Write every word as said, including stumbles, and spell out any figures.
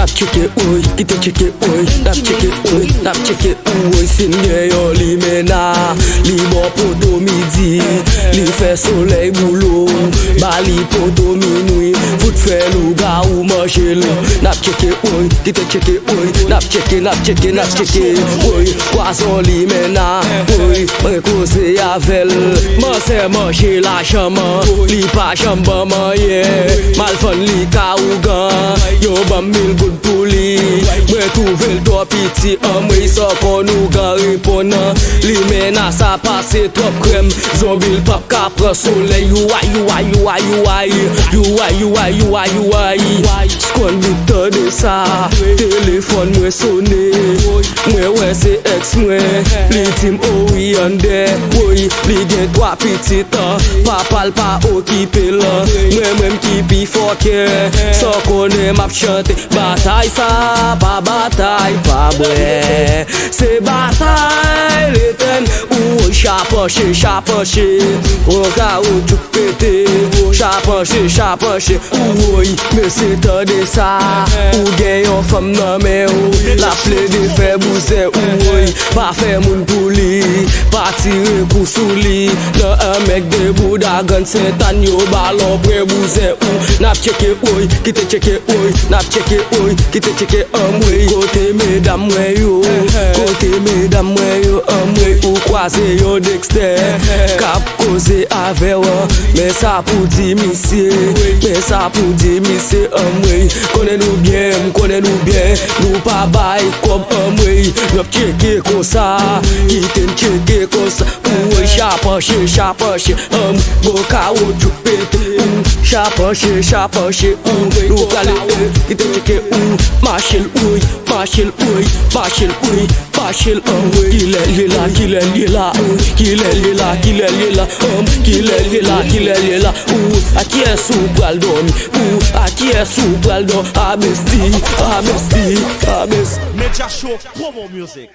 N ap tcheke, woy, kite tcheke, woy. N ap tcheke, woy, n ap tcheke, woy. Si n gen yon limena, li bò poto midi, li fè solèy boule w, ba li poto minwi, fout fè lougawou manje l. N ap tcheke, woy, kite tcheke, woy. N ap tcheke, n ap tcheke, n ap tcheke, woy. Pwazon limena, woy, mwen koze avè l. Manzè manje lajan m, li pa janm ban m anyen. M al vann li ka ougan, yo ban m mil goud pou li. Mwen twouve l twò piti, anmwey, sa w konn ougan reponn. Limena sa pase twòp krèm, zonbi l p ap ka pran solèy. Youay, youay, youay, youay. Youay, youay, youay, youay. Squad Beat tande sa, telefòn mwen sone. Mwen wè se èks mwen, li di m, o wi, anndan. Woy, li gen twa pitit, papa l pa okipe l. Mwen menm ki pi fòkè, sa w konnen m ap chante. Batay sa, pa batay, pa bwè. Se batay letèn, ou woy, chapanche, chapanche. Ou kawotchouk pete, chapanche, chapanche, ou woy. Mesye, tande sa, ou gen yon fanm nan men ou, l ap plede fè bouzen, ou woy. Pa fè moun pou li, pa tire kou sou li. Nan anmèk de bouda grann Sentàn, yo balon pran bouzen ou. N ap tcheke, woy, kite tcheke, woy. N ap tcheke, woy, kite tcheke, anmwey. Kote medam mwen yo? Kote medam mwen yo, anmwey? Ou kwaze yon Dexter k ap koze avè w, men sa pou di misye, men sa pou di misye, anmwey. Konnen nou byen, m konnen nou byen, nou pa bay kòb, anmwey. N ap tcheke konsa, kite n tcheke konsa. Ou woy, chapanche, chapanche, anmwey, gwo kawotchouk pete. Ou chapanche, chapanche, ou nou prale, eh, kite tcheke, ou mache l, woy, mache l, woy, mache l, woy. Mache l, anmwey. Kilè l ye la, kilè l ye la, kilè l ye la, kilè l ye la, anmwey. Kilè l ye la, kilè l ye la, ou a kiyès ou pral dòmi? Ou a kiyès ou pral dòmi? Abesti, abesti, abesti. Media Show Promo Music.